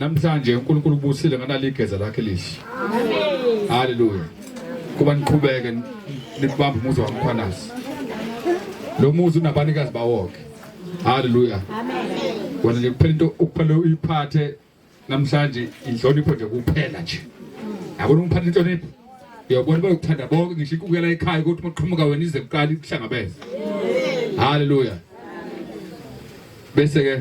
Namhlanje uNkulunkulu ubusile nganali igeza lakhe lihle. Amen. Haleluya. Kuba niqhubeke nibambe umuzi waMkhwanazi. Lo muzi unabanikazi bawonke. Haleluya. Amen. Wena nje kuphela into ukuphela uyiphathe namhlanje inhlonipho nje kuphela nje. Yabona umphatha inhlonipho. Uyabona bayokuthanda bonke ngisho ikukela ekhaya ukuthi uma uqhamuka wena ize kuqala ikuhlangabeze. Haleluya. Bese ke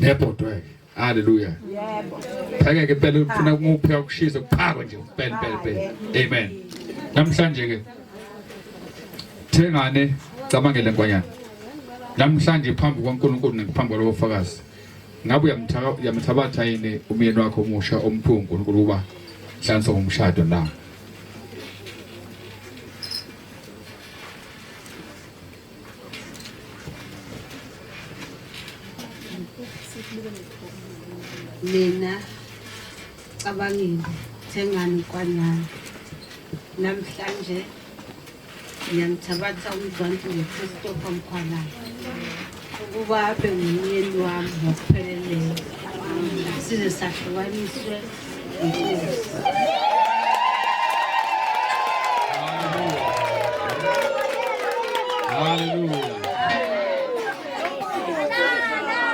nebhodwe ke. Haleluya. Yebo. Pheke ke impela ufuna ukupheka ukushisa kuphakwe nje impela impela impela. Amen. Namhlanje ke thengane cabangele nkwanyana. Namhlanje phambi kwaNkulunkulu naphambi kwalowo fakazi. Ngabe uyamthabatha yini umyeni wakho omusha omkhulu uNkulunkulu kuba hlansa ngomshado na? Mina cabangile thengani kwanyana namhlanje ngiyamthabatha umzansi ngoChristopher Mkhwanazi ukuba abe ngumyeni wami ngokupheleleyo size sahlukaniswe yinkosi. Hallelujah.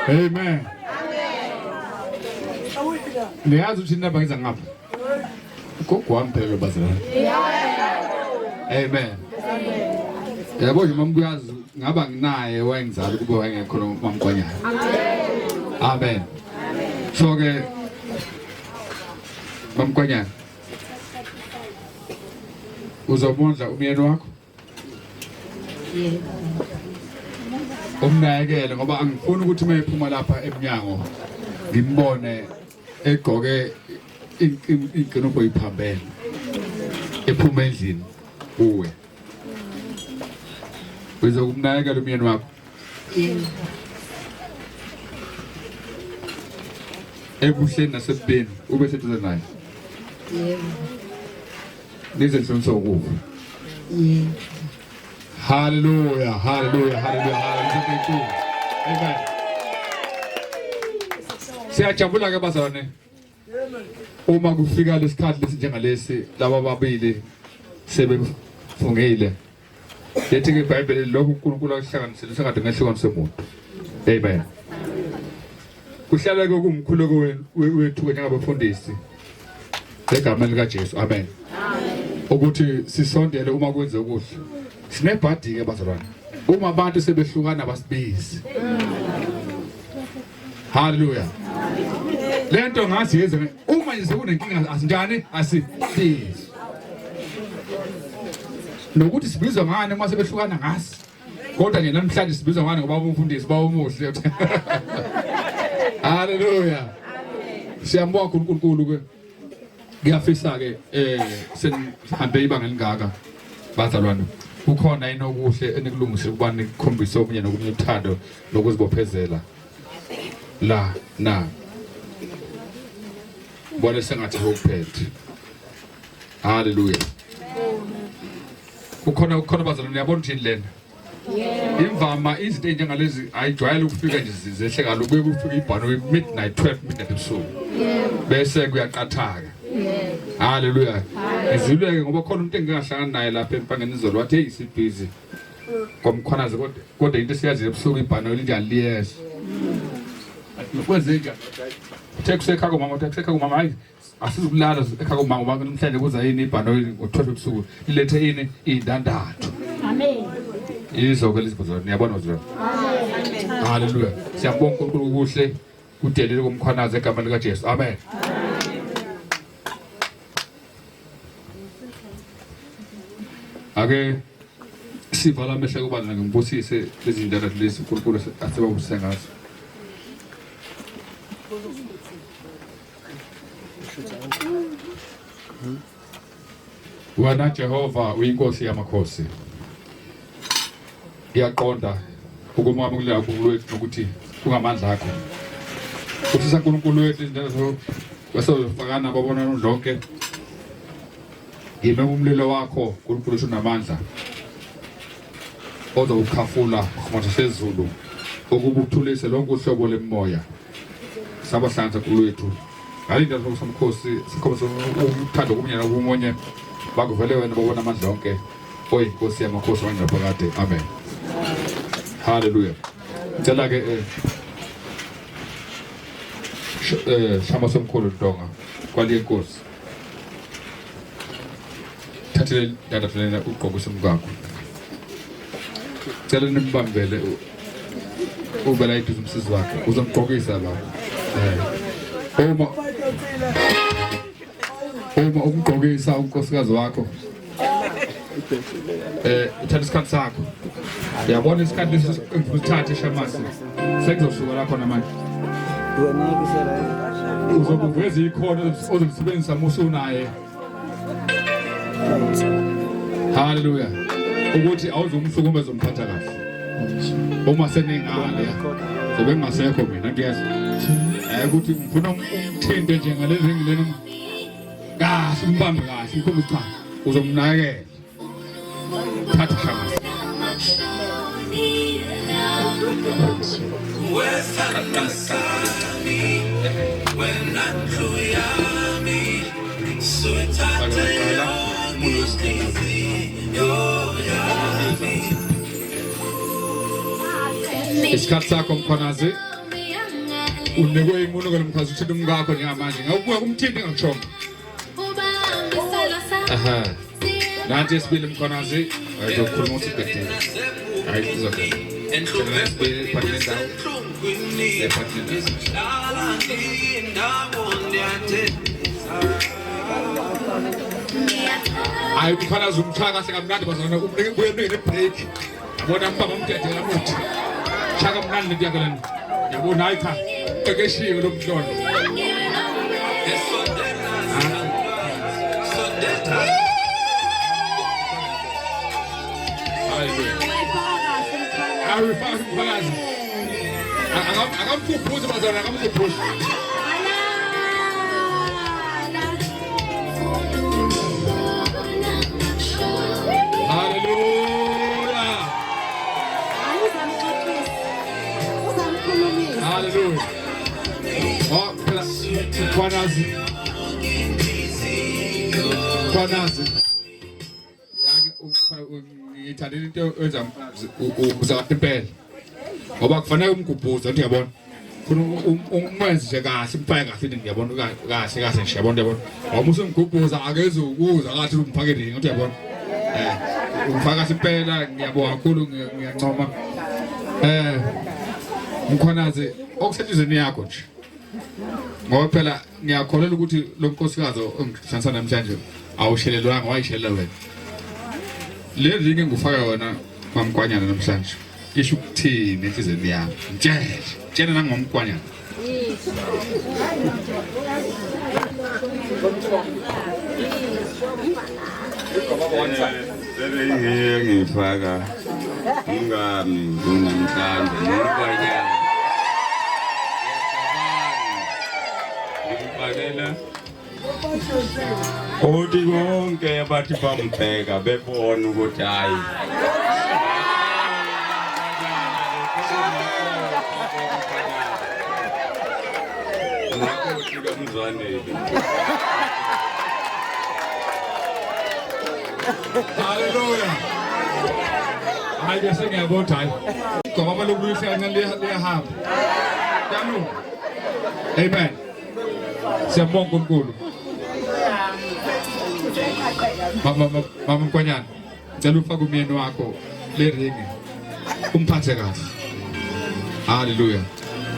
Amen. Niyazi ukuthi indaba ngiza ngapha. Ugogo wami phela lo bazalwane. Amen. Yabo nje mamkuyazi ngaba nginaye wayengizala kube wayengekho lo mamkwanyana. Amen. So ke mamkwanyana uzomondla umyeni wakho? Yebo. Umnakekele ngoba angifuni ukuthi uma ephuma lapha emnyango ngimbone egqoke inkinobho iphambene ephuma endlini kuwe uzokumnakekela umyeni wakho ebuhleni nasebubeni ube seduze naye Yebo. nize nihlonise ukufa Yebo. Haleluya, haleluya, haleluya, haleluya. Amen. Siyajabula ke bazalwane. Uma kufika lesikhathi lesinjengalesi laba babili sebefungile. Lethi ke iBhayibheli lokhu uNkulunkulu akuhlanganisile sengathi ngehlukanise umuntu. Amen. Kuhlala ke kumkhuleko wethu njengabafundisi. Egameni likaJesu. Amen. Ukuthi sisondele uma kwenze okuhle. Sinebhadi ke bazalwane. Uma abantu sebehlukana basibizi. Hallelujah. Lento ngathi yenze uma nje sekunenkinga asinjani asibizi. Nokuthi sibizwa ngani uma sebehlukana ngasi. Kodwa nje namhlanje sibizwa ngani ngoba umfundisi baba umuhle. Hallelujah. Siyambonga uNkulunkulu ke. Ngiyafisa ke eh senihambe ibanga elingaka bazalwane. Kukhona yini okuhle enikulungisile ukuba nikhombise omunye nokunye uthando nokuzibophezela la na. Bone sengathi ukuphethe. Hallelujah. Kukhona kukhona bazalwane uyabona ukuthi lena. Imvama izinto ezinjengalezi ayijwayele ukufika nje zehle kaloku kuye kufika ibhano midnight 12 midnight ebusuku. Bese kuyaqathaka. Hallelujah. Ngizilweke ngoba khona umuntu engingahlangana naye lapha empangeni izolo wathi hey sibhizi. Ngomkhwanazi kodwa kodwa into esiyazi ebusuku ibhano elinjani liyehla. Kwenze njani? Uthe kusekhaya kumama, uthe kusekhaya kumama hayi asizukulala ekhaya kumama ngoba namhlanje kuza yini ibhanoyi ngo-12 ebusuku lilethe ini iy'ndandatho Amen. Yizo-ke lezi bazalwane niyabona bazalwane. Haleluya. Siyabonga uNkulunkulu kuhle kudelele komkhwanazi egameni likaJesu. Amen. Ake sivala amehlo kubantu ngibusise lezi ndaba lezi uNkulunkulu asebabusise ngazo. Wena Jehova uyinkosi yamakhosi. Ngiyaqonda ukumamukela uNkulunkulu wethu nokuthi kungamandla akho. Ufisa uNkulunkulu wethu izinto basozofakana babona lonke. Ngime umlilo wakho uNkulunkulu wethu unamandla. Ozowukhafula simothi sezulu ukuba uthulise lonke uhlobo lemimoya. Sabahlanza kulwethu ngalinda somkhosi sikhombisa uthando komunye nakomunye bakuvele wena babona amandla onke oyinkosi yamakhosi wangaphakade. Amen. Haleluya. Ngicela ke shama somkhulu Ntonga kwaliye inkosi thathele ndathathu lena ugqokise umkakho. Cela nimbambele ubela eduze umsizi wakhe uzomgqokisa la. Uma umgqokisa unkosikazi wakho uthatha isikhathi sakho. Uyabona isikhathi lesi engifuna shamasi sekuzosuka la khona manje. Uzokuveza ikhono ozolisebenzisa musu naye. Haleluya. Ukuthi awuzumhlukumeza umphatha kahle. Uma seningale zobe ngingasekho mina ngiyezwa. Ukuthi ngifuna umthinte nje ngalezi ngilena kahle umbambe kahle ikhombisa cha uzomnakekela. Thatha shamasi. Isikhathi sakho Mkhwanazi unikwe imunuko lomkhazi uthinta umkakho njengamanje ngawubuka kumthinti engakushongo. Aha. Nanti esibili Mkhwanazi ayizokhuluma uthi bedile. Hayi izogena. Esibili phathi nendawo. Ephathi nendawo. Hayi Mkhwanazi umshaya kahle kamnandi bazona umnike buye umnike ne-break. Yabona mbamba umdedela muthi. Shaka mnandi lento yakho lena. Yabona hayi cha. Qeqeshiwe lo mhlolo. Hayi ufaka umphakathi. Akamkhuphuzi bazona akamkhuphuzi. Haleluya. Haleluya. Oh, phela Mkhwanazi. Mkhwanazi. Yake ngithandile into enza Mkhwanazi ubuza kahle impela. Ngoba kufanele umgubhuze uthi uyabona. Funa umenze nje kahle umfake kahle ngiyabona kahle kahle nje yabona yabona. Ngoba usumgubhuza akeze ukuza kathi umfake nini uthi uyabona. Umfaka kahle impela ngiyabonga kakhulu ngiyancoma. Mkhwanazi okusenhlizweni yakho nje. Ngoba phela ngiyakholelwa ukuthi lo nkosikazi ongihlanganisa namhlanje awushelelwanga wayishelela wena. Le ring engufaka yona mamkwanyana namhlanje isho ukuthini enhlizweni yami? Ngitshele, tshela nangomkwanyana. Bebe ngifaka umkami namhlanje nomkwanyana. Ngimfakela ukuthi bonke abathi bambheka bebona ukuthi hayi Makoti kaMzwanele. Haleluya. Hayi ke sengiyabona hayi. Ngoba lokhu lihle kancane liyahamba. Kuyalunga. Amen. Siyabonga uNkulunkulu. Mama Mkwanyana, ngicela ufake umyeni wakho le ringi. Umphathe kahle. Haleluya.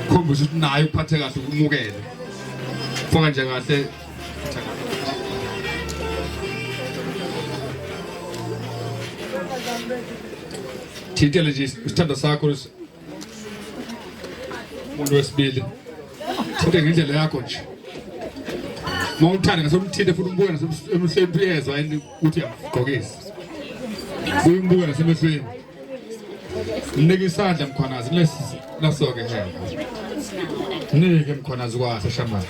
Khombisa ukuthi naye uphathe kahle umukele. Faka nje kahle. Thintele nje isithando sakho umuntu wesibili. Thinte ngendlela yakho nje. Uma uthanda ngasomthinte futhi umbuke nasemehlweni uyezwa yini ukuthi uyamgqokisa. Uyimbuke nasemehlweni. Mnike isandla Mkhwanazi lesi naso-ke he. Mnike Mkhwanazi kwase Shamasi.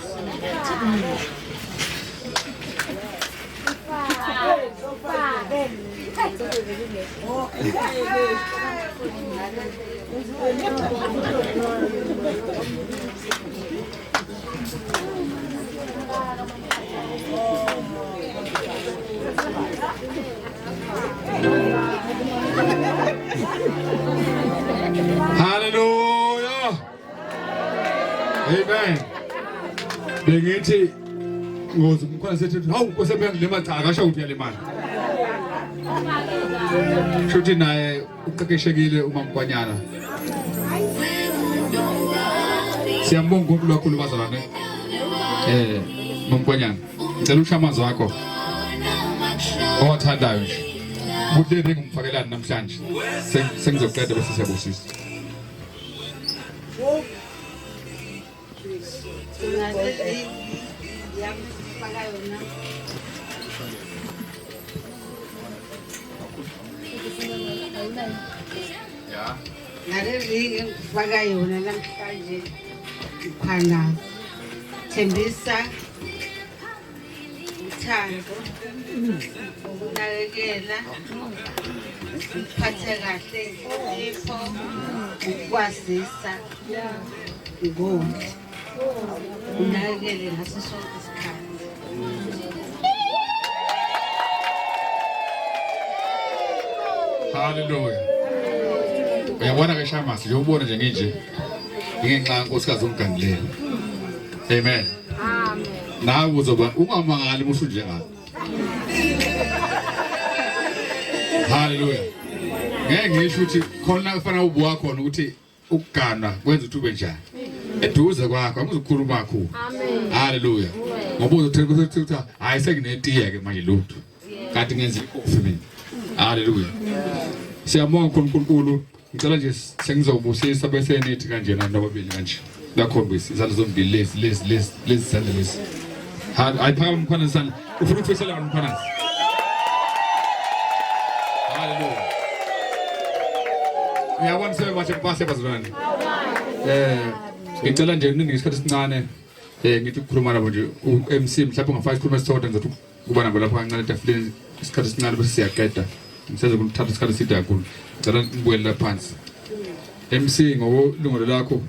Hallelujah. Amen. Bengithi ngoze umkhona sethi hawu Nkosi yami uyangilima cha akasho ukuthi uyalimala. Shuthi naye uqeqeshekile uma mkwanyana. Siyambonga uNkulunkulu kakhulu bazalwane. Mamkwanyana. Ngicela usho amazwi akho owathandayo nje. Ukuthi le ring umfakelani namhlanje. Sengizoqeda bese siyabusisa. Ngale ring engifaka yona namhlanje khona thembisa uthando, ukunakekela, ukuphatha kahle, inhlonipho, ukwazisa ngokuthi unakekele ngaso sonke isikhathi. Hallelujah. Uyabona ke Shamasi, nje ubona nje nginje. Ngenxa yankosikazi omgandileyo. Amen. Amen. Nawe uzoba ungamangali uma usunjengalo. Hallelujah. Ngeke ngisho ukuthi khona kufanele ubuka khona ukuthi ukuganwa kwenza ukuthi ube njani. Eduze kwakho angizukukhuluma kakhulu. Amen. Hallelujah. Ngoba uzothola ukuthi hayi sekunetiye ke manje lutho. Kanti ngenza ikofi mina. Hallelujah. Siyabonga uNkulunkulu. Ngicela nje sengizobusisa bese nithi kanjena nobabili kanje. Ngakhombisa izandla zombili lezi lezi lezi lezi zandla lezi. Hayi phakama umkhwanazi isandla. Ufuna ukufisela umkhwanazi. Hallelujah. Uyabona sebebahle bahle bazalwane. Ngicela nje ningi isikhathi esincane. Ngithi ukukhuluma nabo nje u-MC mhlawumbe ungafaka isikhuluma esisodwa ngizothi kuba nabo lapha kancane etafuleni isikhathi esincane bese siyaqeda. Ngiseze kuthatha isikhathi eside kakhulu. Ngicela nibuyele la phansi. MC ngokulungelo lakho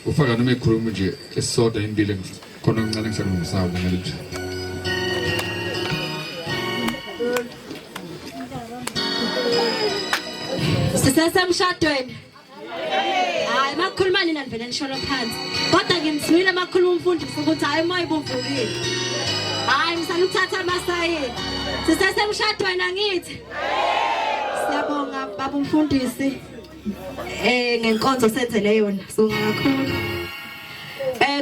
ufaka noma ikhuluma nje esisodwa impilo khona okuncane ngisakulungisayo ngelithi. Sisesemshadweni. Hayi makukhuluma nina nivele nishono phansi. Kodwa ngimzwile makukhuluma umfundisi ukuthi hayi moya ubuvukile. Hayi msana uthatha amasayini. Sisesemshadweni angithi. Siyabonga baba umfundisi. Ngenkonzo senzele yona. Sibonga kakhulu.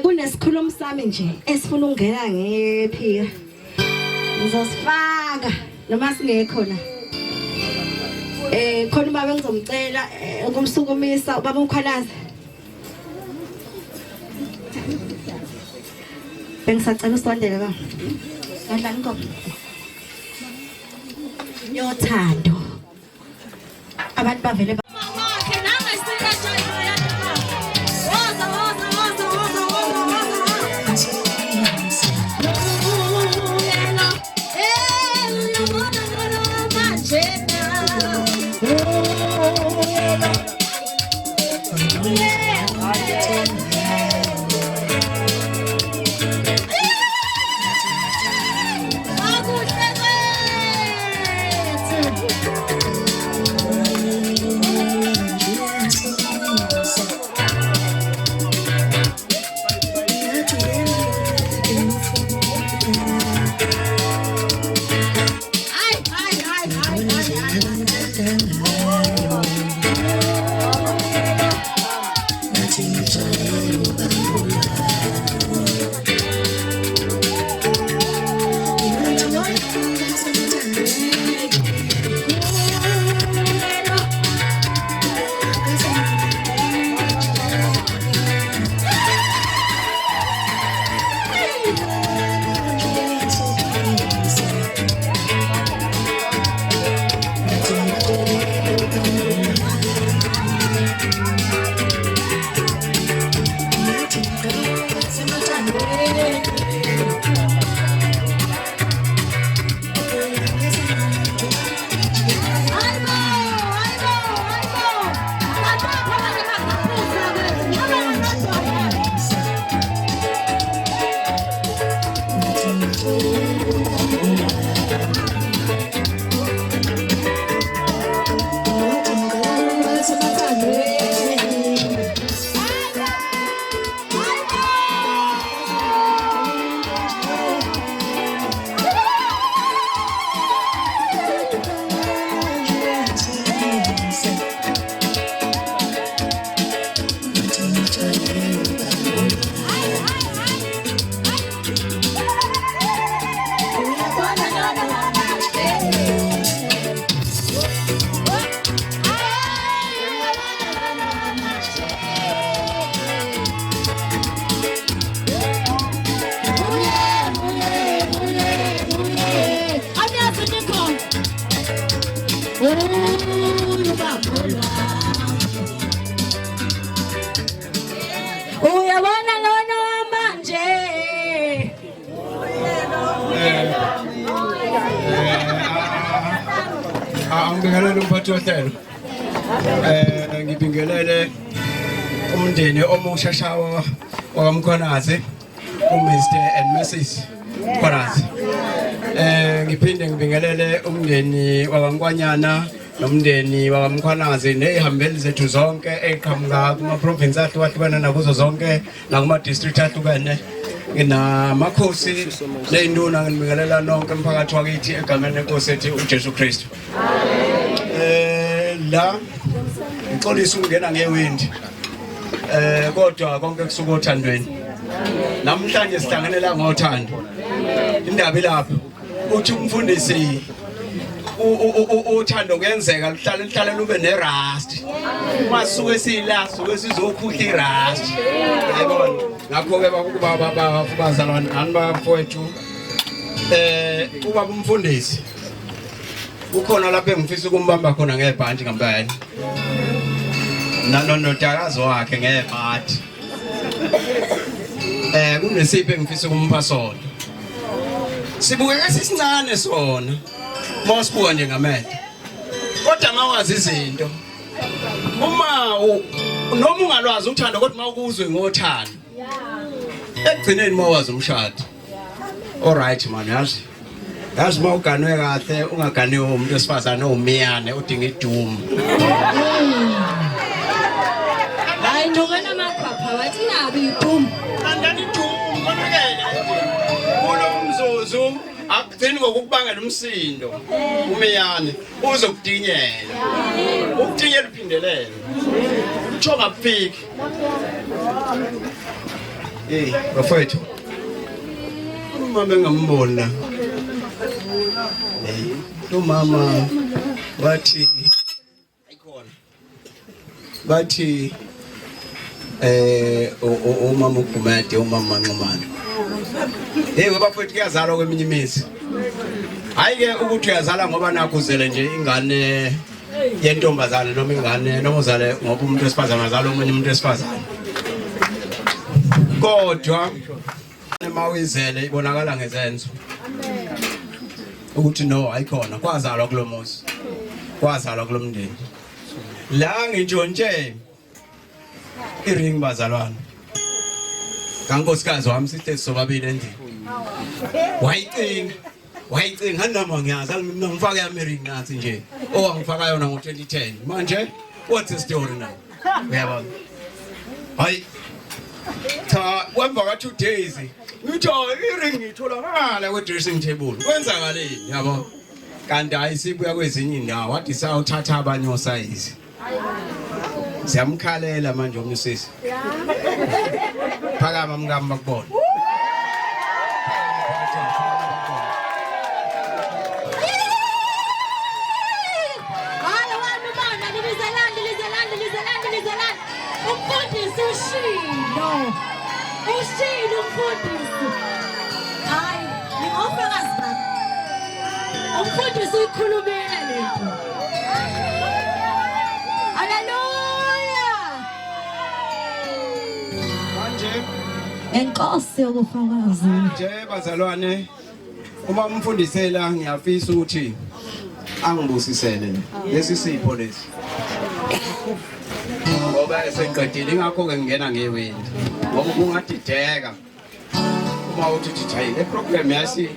Kunesikhulumo sami nje esifuna ukungena ngephika. Ngizosifaka noma singekho la. Khona ubaba engizomcela ukumsukumisa ubaba uMkhwanazi. Bengisacela usondele baba. Ngadlala ingoma. Yothando. Abantu bavele Ngibingelele umphathi wohlelo. Ngibingelele umndeni omusha shawa wakaMkhwanazi, uMr and Mrs Mkhwanazi. Ngiphinde ngibingelele umndeni wakaNkwanyana nomndeni wakaMkhwanazi nezihambeli zethu zonke eziqhamuka kuma province ahlukahlukene nakuzo zonke nakuma district ahlukene. Nginamakhosi nezinduna, nginibingelela nonke emphakathi wakithi egameni lenkosi ethu uJesu Kristu. La ngixolisa ukungena ngewindi. Kodwa konke kusuka othandweni. Namhlanje sihlangene la ngothando. Indaba ilapha. Uthi umfundisi uthando kuyenzeka luhlale luhlale lube nerust. Uma suke sila suke sizokhuhla irust. Yayibona. Ngakho ke baba bazalwane nani bafowethu ubaba umfundisi kukhona lapho engifisa ukumbamba khona ngebhantshi ngempela. Nanonodakazi wakhe ngebhadi. Kunesipho engifisa ukumpha sona. Sibukeka sisincane sona. Mawusibuka nje ngamehlo. Kodwa mawazi izinto. Uma noma ungalwazi uthando kodwa mawukuzwe ngothando. Ekugcineni mawazi umshado. All right man, yazi. Yazi uma uganwe kahle ungaganiwe umuntu wesifazane owumiyane odinga idumu. Hayi nokana makhwapha wathi nabi idumu. Andani idumu konakele. Kulo mzuzu akugcini ngokukubangela umsindo. Umiyane uzokudinyela. Ukudinyela uphindelele. Utsho ngakufiki. Hey, bafowethu. Umama engamboni la. Hey, lo mama wathi ayikhona. Bathi umama uGumede, umama Manxumalo. Hey bafowethu kuyazalwa kweminye imizi. Hayi ke ukuthi uyazala ngoba nakho uzele nje ingane yentombazane noma ingane noma uzale ngoba umuntu wesifazane azala omunye umuntu wesifazane. Kodwa uma uyizele ibonakala ngezenzo. Ukuthi no ayikhona kwazalwa kulomuzi. Kwazalwa kulomndeni. La ngintshontshe iring bazalwane. Kankosikazi wami sihlezi sobabili endlini. Wayicinga. Wayicinga nami ngiyazi mina ngifaka yami iring nansi nje. Owangifaka yona ngo-2010. Manje what's the story now? Uyabona? Hayi. Cha kwemva ka 2 days ngithi iring itholakala kwe dressing table. Kwenzakaleni yabo? Kanti hayi sibuya kwezinye indawo wathi sawuthatha abanye osayizi. Siyamkhalela manje umsisi. Phakama mkami bakubona. Hayi wami umona libizelani lizelani lizelani lizelani. Umfundisi ushilo. Ushilo umfundisi. Hayi ningofakazi bami. Umfundisi uyikhulumile lento. Haleluya. Manje Enkosi yokufakaza. nje bazalwane uma umfundisela ngiyafisa ukuthi angibusisele lesi sipho lesi. Ngoba eseqedile ingakho ke ngingena ngewindi. Ngoba kungadideka. Uma uthi uthi hayi le program yasi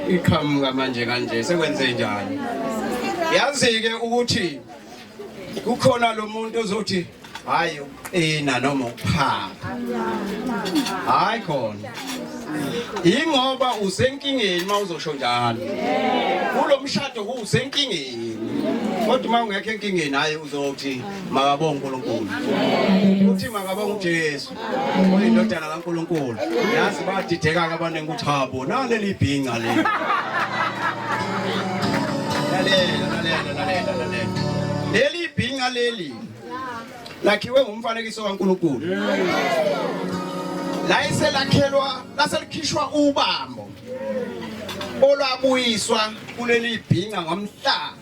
iqhamuka manje kanje sekwenze njani. Yazi ke ukuthi kukhona lo muntu ozothi hayi uqina noma ukuphapha. Hayi khona. Ingoba usenkingeni mawuzosho njalo. Kulo mshado kusenkingeni. Kodwa uma ungekho enkingeni hayi uzothi makabonge uNkulunkulu. Uthi makabonge uJesu. Oyindodana kaNkulunkulu. Yazi badideka abaningi ukuthi habo naleli bhinca leli. Lalela lalela lalela lalela. Leli bhinca leli lakhiwe ngumfanekiso kaNkulunkulu. La iselakhelwa laselikhishwa ubambo olwabuyiswa kuleli bhinca ngomhla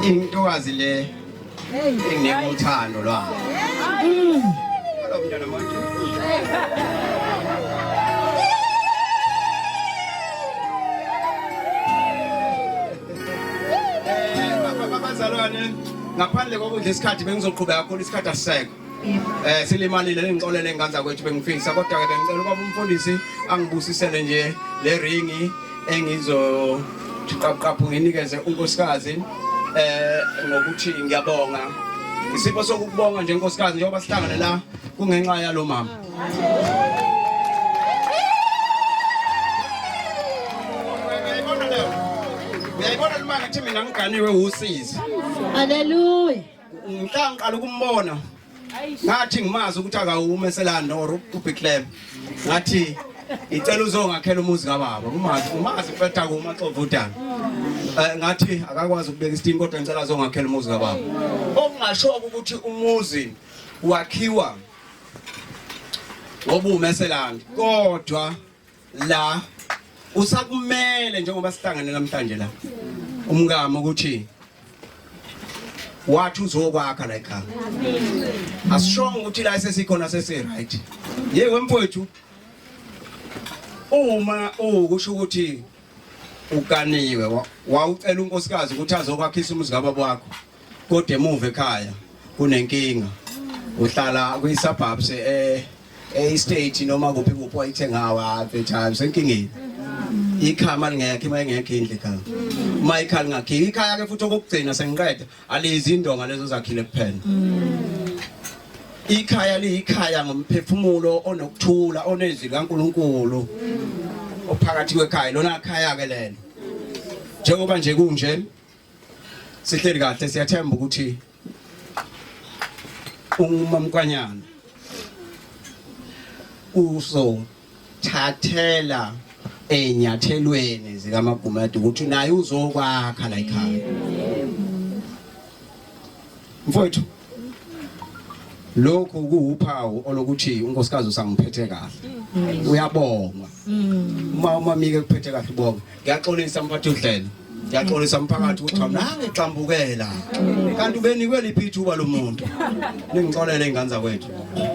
intokazi le enginika uthando lwayo. Lo mntwana manje. Bazalwane, ngaphandle kokudla isikhathi bengizoqhubeka kakhulu, isikhathi asisekho. Silimalile, ningixolele ngane zakwethu, bengifisa kodwa ke bengicela ubaba umfundisi angibusisele nje le ringi engizo qaphu nginikeze unkosikazi ngokuthi ngiyabonga. Isipho sokubonga nje nkosikazi, njengoba sihlangane la kungenxa yalo mama. Uyayibona leyo? Uyayibona luma ngithi mina ngiganiwe usizi. Hallelujah. Ngihla ngiqala ukumbona. Ngathi ngimazi ukuthi akawume selanda or uBig. Ngathi ngicela uzongakhela umuzi kababa. Umazi umazi mfethu kuma xovudana. Ngathi akakwazi ukubeka isitini kodwa ngicela azongakhela umuzi kababa. Okungasho ukuthi umuzi wakhiwa ngobume selanda, kodwa la usakumele njengoba sihlangene namhlanje la umkami ukuthi wathi uzokwakha la ekhaya. Asishongo ukuthi la sesikhona sesi right. Yebo mfowethu, uma ukusho ukuthi ukaniwe wawucela unkosikazi ukuthi azokwakhisa umuzi kababa wakho, kodwa emuva ekhaya kunenkinga, uhlala kwi-suburbs e-state noma kuphi kuphi wayithengawo, mfethu senkingeni. Ikhama lingekho, ima ingekho indlu ekhaya, uma ikhaya lingakhiwe ikhaya ke futhi okokugcina sengiqeda alizi indonga lezo zakhile kuphela. Ikhaya liyikhaya ngomphefumulo onokuthula onezwi kaNkuluNkulu ophakathi kwekhaya, lona khaya ke lelo. Njengoba nje kunje sihleli kahle, siyathemba ukuthi umamkwanyana uzothathela enyathelweni zikaMagumede ukuthi naye uzokwakha la ekhaya. Mfowethu, lokhu kuwuphawu olokuthi unkosikazi usangiphethe kahle, uyabongwa. Uma umamike kuphethe kahle ubonga. Ngiyaxolisa mphathi uhlelo, ngiyaxolisa mphakathi ukuthi nangixambukela kanti ubenikwe liphi ithuba lomuntu. Ningixolele ingane zakwethu,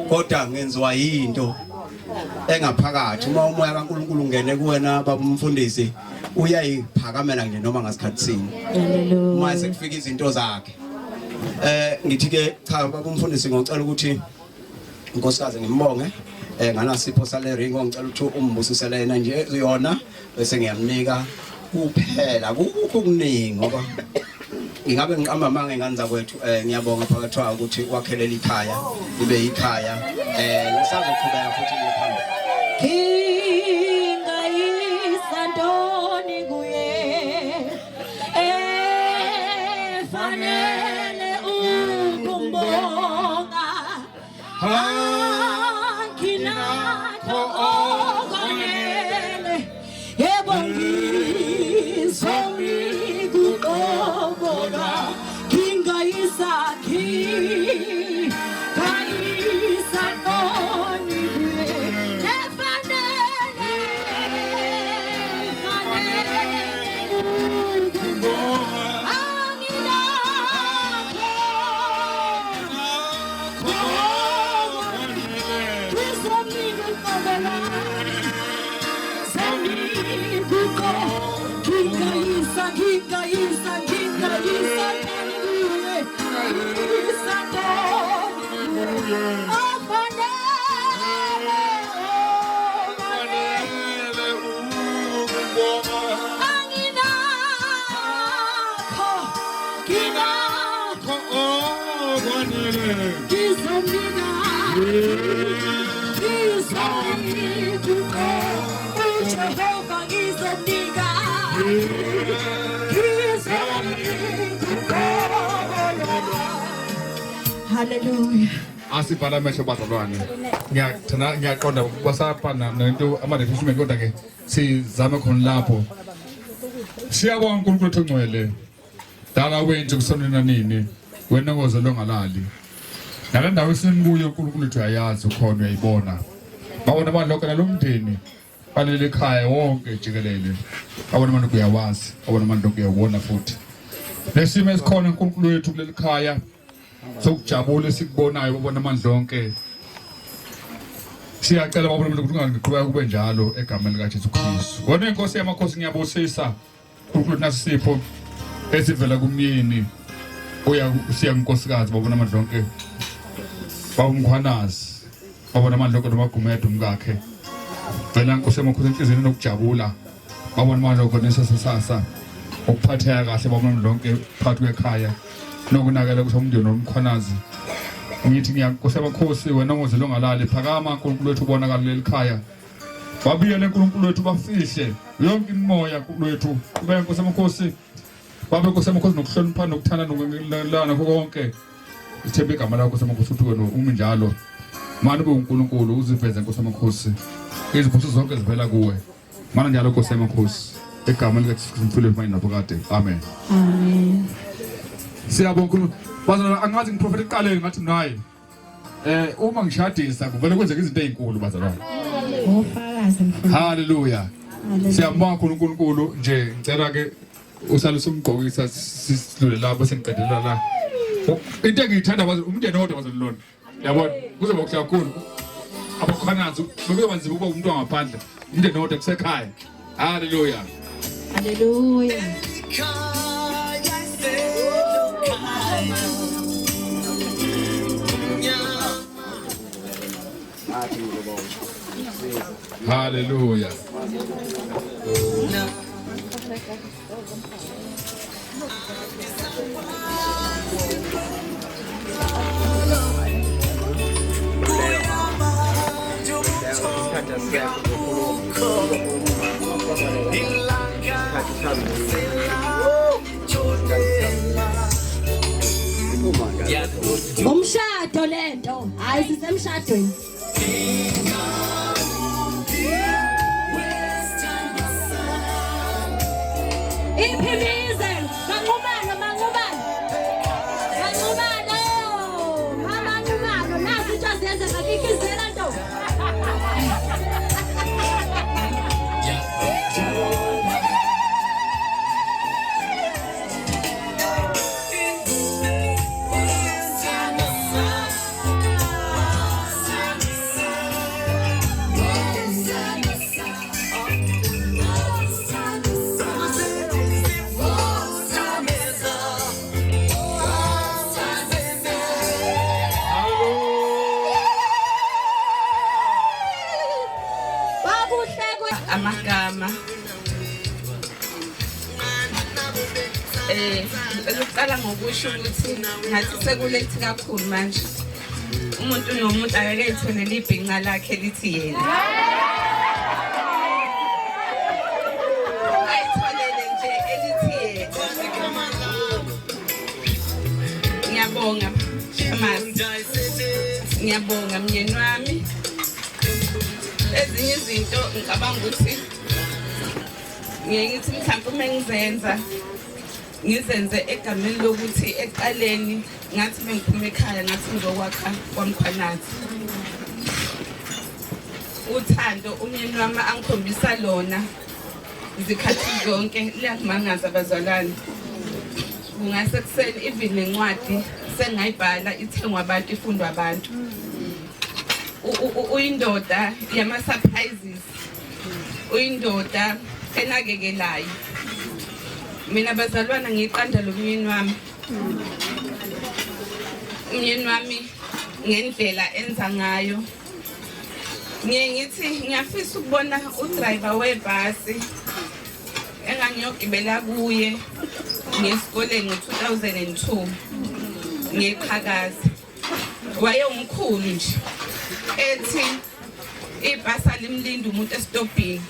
kodwa ngenziwa yinto engaphakathi. Uma umoya kaNkuluNkulu ungene kuwena baba umfundisi, uyayiphakamela nje noma ngasikhathi sini uma sekufika izinto zakhe. Ngithi ke cha baba umfundisi, ngicela ukuthi unkosikazi ngimbonge nganasipho sale ring, ngicela ukuthi umbusisele yena nje yona bese ngiyamnika kuphela. Kukho okuningi ngoba ngingabe ngiqamba amanga ingane zakwethu. Ngiyabonga phakathi kwayo ukuthi wakhelela ikhaya libe ikhaya, lisazoqhubeka futhi liye phambili. Ngingayisantoni kuye efanele ukumbonga, anginakho okwanele, yebo ngizomnika uqobo lwami. Ngingayisakhi ngayisantoni kuye efanele fanele ukumbonga, anginakho ngizomnika uqobo lwami, zomnika uqobo. Ngingayisa ngingayisa ngingayisa kuye isantoni kuye ofanele ofanele anginakho nginakho ngizomnika ngizomnika uqobo uJehova, ngizomnika ngizomnika uqobo lwami. Hallelujah. Asivala amehlo bazalwane. Ngiyathanda, ngiyaqonda basapana nento ama-refreshment, kodwa ke sizame khona lapho. Siyabonga uNkulunkulu wethu ongcwele, dala wethu kusonena nini wena ngoze longalali nale ndawo esinikuyo. uNkulunkulu wethu, uyayazi, ukhona, uyayibona. Babona abantu lonke nalomndeni balele ekhaya wonke jikelele, babona abantu uyawazi, babona abantu uyawubona futhi lesimo esikhona uNkulunkulu wethu kuleli khaya sokujabula esikubonayo. Babona amandla onke, siyacela babona ukuthi ungangiqhubeka kube njalo egameni likaJesu Kristu. Wena inkosi yamakhosi, ngiyabusisa uNkulunkulu nasipho esivela kumyeni. Uya usiya nkosikazi babona amandla onke. Baba uMkhwanazi babona amandla onke noMagumede umkakhe. Vela Nkosi yamakhosi enhliziyweni nokujabula. Babona amandla onke nesasasasa. Ukuphatheka kahle babona amandla onke phakathi kwekhaya. Nokunakela ukuthi umndeni woMkhwanazi. Ngithi ngiyankosi yamakhosi wena ngozelo ongalali phakama uNkulunkulu wethu ubonakala kuleli khaya. Babuyele uNkulunkulu wethu bafihle yonke imimoya uNkulunkulu wethu. Qhubeka Nkosi yamakhosi. Babe Nkosi yamakhosi nokuhlonipha nokuthanda nokungelana konke. Sithembe igama lakho Nkosi yamakhosi ukuthi wena umi njalo. Mani ube uNkulunkulu uziveze Nkosi yamakhosi. Izibusiso zonke zivela kuwe. Mana njalo Nkosi yamakhosi. Egameni likaJesu Kristu mfile manje naphakade. Amen. Amen. Siyabonga uNkulunkulu. Bazalwane angazi ngiprofetha ekuqaleni ngathi naye. Uma ngishadisa kuvele kwenzeka izinto ezinkulu bazalwane. Ofakazi mfundisi. Hallelujah. Siyambonga uNkulunkulu nje ngicela ke usale usumgqokisa sidlule lapho sengiqedela la. Into engiyithanda bazi umndeni owodwa bazalwane. Yabona kuzoba kuhle kakhulu. Abakhwanazi bekuyoba nzima ukuba umuntu wangaphandle. Umndeni owodwa kusekhaya. Hallelujah. Hallelujah. Hallelujah. Umshado lento, hayi sisemshadweni. Iphimize, manqumano, manqumano. Manqumano, manqumano, nazi into azenze ngakikizela nto. Kwakuhle kwe amagama ngicela ukuqala ngokusho ukuthi ngathi sekulethi kakhulu manje. Umuntu nomuntu akake ayitholele ibhinca lakhe lithi yena. Ayitholele nje elithi yena. Ngiyabonga Shamasi. Ngiyabonga mnyeni wami. Ezinye izinto ngicabanga ukuthi ngiye ngithi mhlawumbe uma ngizenza ngizenze egameni lokuthi ekuqaleni ngathi bengiphuma ekhaya ngathi ngizokwakha kwaMkhwanazi. Uthando umyeni wami angikhombisa lona izikhathi zonke liyakumangaza bazalwane. Kungase kuseni even nencwadi sengayibhala ithengwa abantu ifundwa abantu. Uyindoda yama-surprises, uyindoda enakekelayo. Mina bazalwana ngiqanda lo myeni wami. Umyeni wami ngendlela enza ngayo. Ngiye ngithi ngiyafisa ukubona udriver webhasi engangiyogibela kuye ngesikoleni ngo-2002 ngeqhakaza. Wayewumkhulu nje ethi ibhasi alimlindi umuntu esitobhini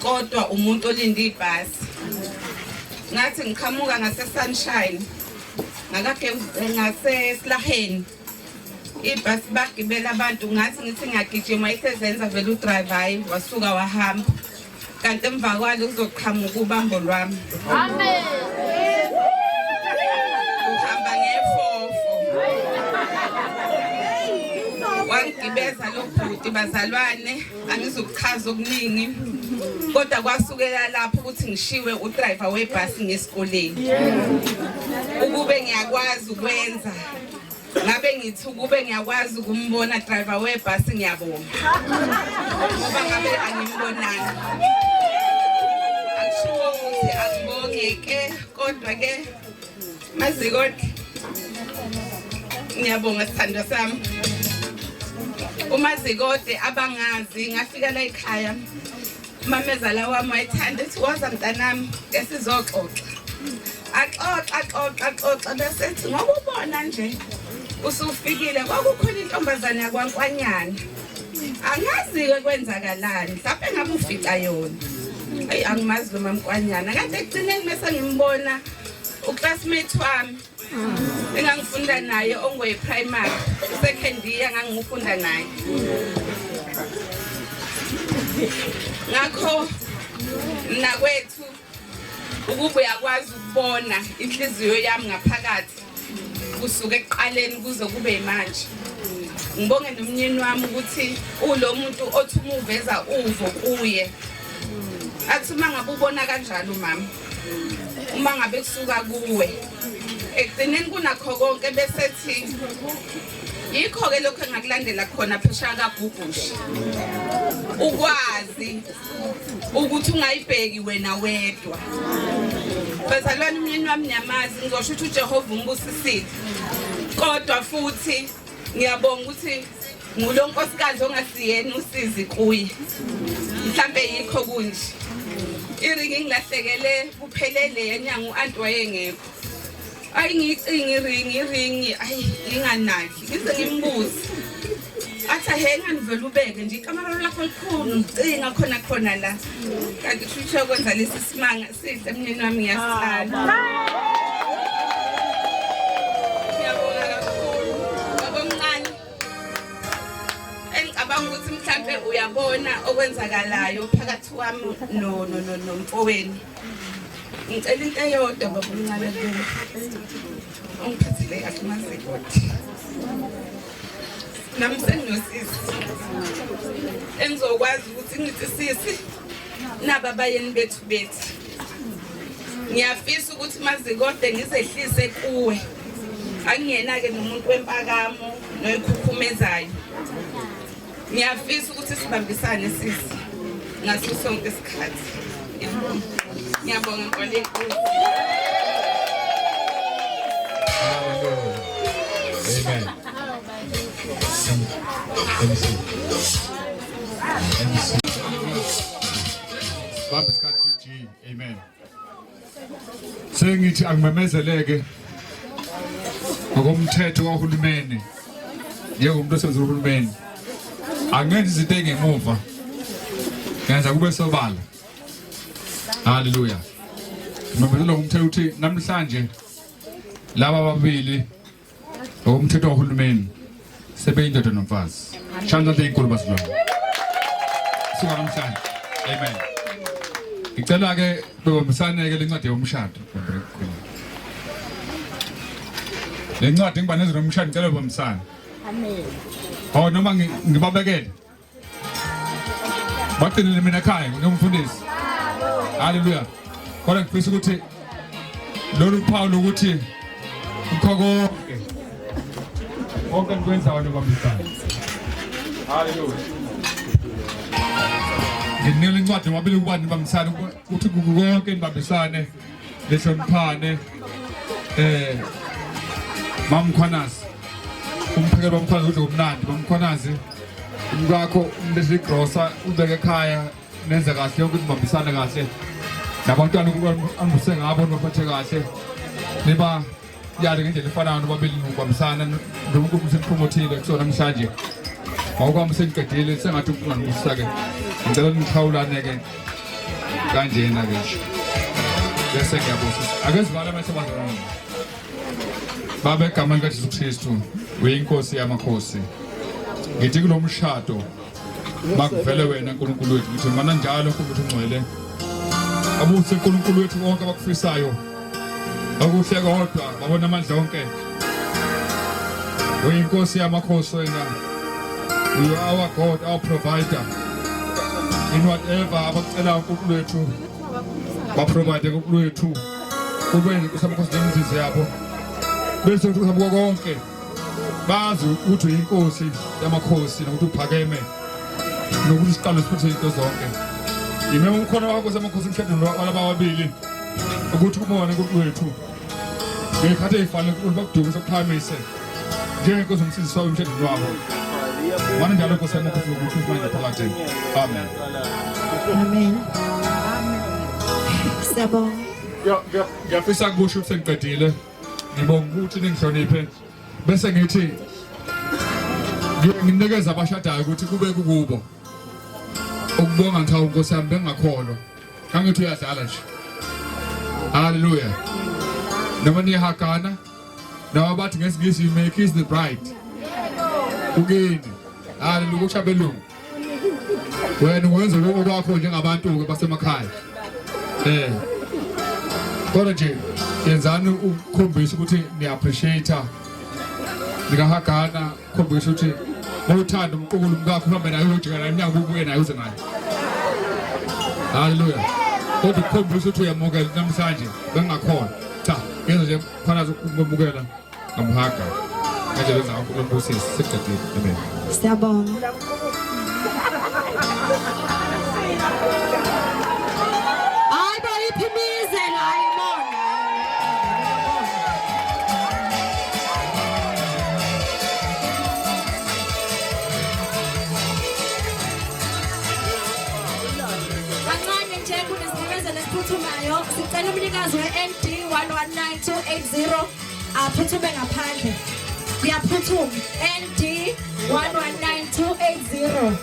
kodwa umuntu olinda ibhasi. Ngathi ngiqhamuka ngase-Sunshine ngaseSilaheni ibhasi bagibela abantu ngathi ngithi ngiyagijima isezenza vele udriver hayi wasuka wahamba. Kanti emva kwalo kuzoqhamuka ubambo lwami. Amen. Uhamba ngefofo. Wangigibeza lo bhuti bazalwane angizukuchaza okuningi kodwa kwasukela lapho ukuthi ngishiwe udriver webhasi ngesikoleni. Ukube ngiyakwazi ukwenza ngabe ngithi ukube ngiyakwazi ukumbona driver webhasi ngiyabonga. Ngoba ngabe angimbonanga. Akushiwo ukuthi angibonge ke kodwa ke Mazikoti, ngiyabonga sithandwa sami. UMazikode abangazi ngafika la ekhaya, umamezala wami wayethanda ethi woza mntanami ke sizoxoxa. Axoxa axoxa axoxa bese ethi ngoba ubona nje usufikile kwakukhona intombazane yakwaNkwanyana. Angazi-ke kwenzakalani, mhlawumbe ngabe ufica yona. Eyi angimazi lo mamkwanyana. Kanti ekugcineni mese ngimbona uclassmate wami engangifunda naye ongoye-primary, second year ngangifunda naye. Ngakho mnakwethu ukuba uyakwazi ukubona inhliziyo yami ngaphakathi kusuka ekuqaleni kuze kube manje. Ngibonge nomnyeni wami ukuthi ulo muntu othi uma uveza uvo kuye athi uma ngabe ubona kanjalo mama, uma ngabe kusuka kuwe ekugcineni kunakho konke bese thi yikho-ke lokhu engakulandela khona phesheya kaGugushi, ukwazi ukuthi ungayibheki wena wedwa. Bazalwane, umyeni wami niyamazi, ngizosho ukuthi uJehova umbusisile, kodwa futhi ngiyabonga ukuthi ngulo nkosikazi ongasiyena usizi kuye. Mhlambe yikho kunje iringi ngilahlekele kuphelele yenyanga, u-anti wayengekho. Ayi ngiyicinga iringi, iringi ayi nginganaki, ngize ngimbuze athi he nganivele ubeke nje ikamero lakho likhulu, ngicinga khona khona la kanti kusho kwenza lesi simanga sihle. Mnyeni wami ngiyasithanda, ngiyabonga kakhulu babomncane. Engicabanga ukuthi mhlambe uyabona okwenzakalayo phakathi kwami no no no nomfowenu. Ngicela into eyodwa babomncane kuwe, ungiphathele kahle mazikoti. Nami senginosisi engizokwazi ukuthi ngithi sisi naba abayeni bethu bethi ngiyafisa ukuthi mazikode ngizehlise kuwe. Angiyena-ke nomuntu wempakamo noyikhukhumezayo. Ngiyafisa ukuthi sibambisane sisi ngaso sonke isikhathi. Ngiyabonga Nkosi enkulu. Amen. MC. MC. Bamba isikhathi G. Amen. Sengithi angimemezeleke ngokomthetho kahulumeni njengomuntu osebenzela uhulumeni, angenzi izinto engemuva, ngenza kube sobala. Haleluya. Ngimemezela ngomthetho ukuthi namhlanje laba ababili ngokomthetho kahulumeni sebeyindoda nomfazi. Shaya izandla ezinkulu bazalwane. Suka namhlanje. Amen. Ngicela ke bebambisane-ke le ncwadi yomshado. Le ncwadi ngibanezwe nomshado, ngicela bebambisane. Amen. Oh noma ngibabekele. Bagcinile mina ekhaya ngingumfundisi. Haleluya. Kodwa ngifisa ukuthi lolu phawu lokuthi kukho konke konke enikwenzayo nibambisane. Haleluya. Nginika incwadi nobabili ukuba nibambisane, ukuthi konke nibambisane, nihloniphane. Mamkhwanazi, umphekelo bamkhwanazi udle kumnandi. Mamkhwanazi, umkakho umlethele igrosa, ubeke ekhaya, nenze kahle yonke, nibambisane kahle nabantwana anibuse ngabo, nibaphathe kahle, niba yale ngendlela efanayo nobabili, nokubambisana nonkulunkulu senipromothile kusona namhlanje. Ngokwami sengiqedile, sengathi ukunganibusisa-ke. Ngicela nixhawulane-ke kanjena-ke nje bese ngiyabusisa. Ake sivale amehlo bazalwane. Baba, egameni likaJesu Kristu, uyinkosi yamakhosi, ngithi kulo mshado makuvele wena Nkulunkulu wethu. Ngithi mana njalo Nkulunkulu ungcwele, abuse Nkulunkulu wethu konke abakufisayo okuhle, kodwa babona amandla onke. Uyinkosi yamakhosi wena. You are our God, our provider. In whatever abakucela uNkulunkulu wethu, baprovide uNkulunkulu wethu, kube inkosi yamakhosi nemizizo yabo, bese uthi konke bazi ukuthi uyinkosi yamakhosi nokuthi uphakeme nokuthi isiqalo siphethe izinto zonke. Yimema ukhona wakho samakhosi emshadweni walaba ababili ukuthi kubone uNkulunkulu wethu. Ngey'khathi ey'fanele uNkulunkulu bakudumise kuphakamise njengenkosi umsindisi wabo emshadweni wabo. Mane njalo Nkosi yami ukuthi ukuthi manje phakade. Amen. Amen. Siyabonga. Ngiyafisa kusho ukuthi sengiqedile. Ngibonga ukuthi ningihloniphe. Bese ngithi nginikeza abashadayo ukuthi kube kukubo. Ukubonga ngithawu Nkosi yami bengakholwa. Kangithi uyadlala nje. Hallelujah. Noma niyahagana noma bathi ngesingisi you may kiss the bride. Kukini. Hallelujah kusho abelungu. Wena wenza okwakho njengabantu ke basemakhaya. Eh. Kodwa nje yenzani ukukhombisa ukuthi ni appreciate nikahagana khombisa ukuthi mawuthanda umqukulu umkakho uhambe naye uyojika naye emnyango ubuye naye uze naye haleluya kodwa ukukhombisa ukuthi uyamukela namhlanje bengingakhona cha ngenza nje khona ukumukela ngamhaga kanje benza uNkulunkulu siqedile amen siyabonga Hayi bo iphimizela hayi bona. Kancane nje kunesimemezelo esiphuthumayo sicela umnikazi we-ND 119280 aphuthume ngaphandle. Kuyaphuthuma ND 119280.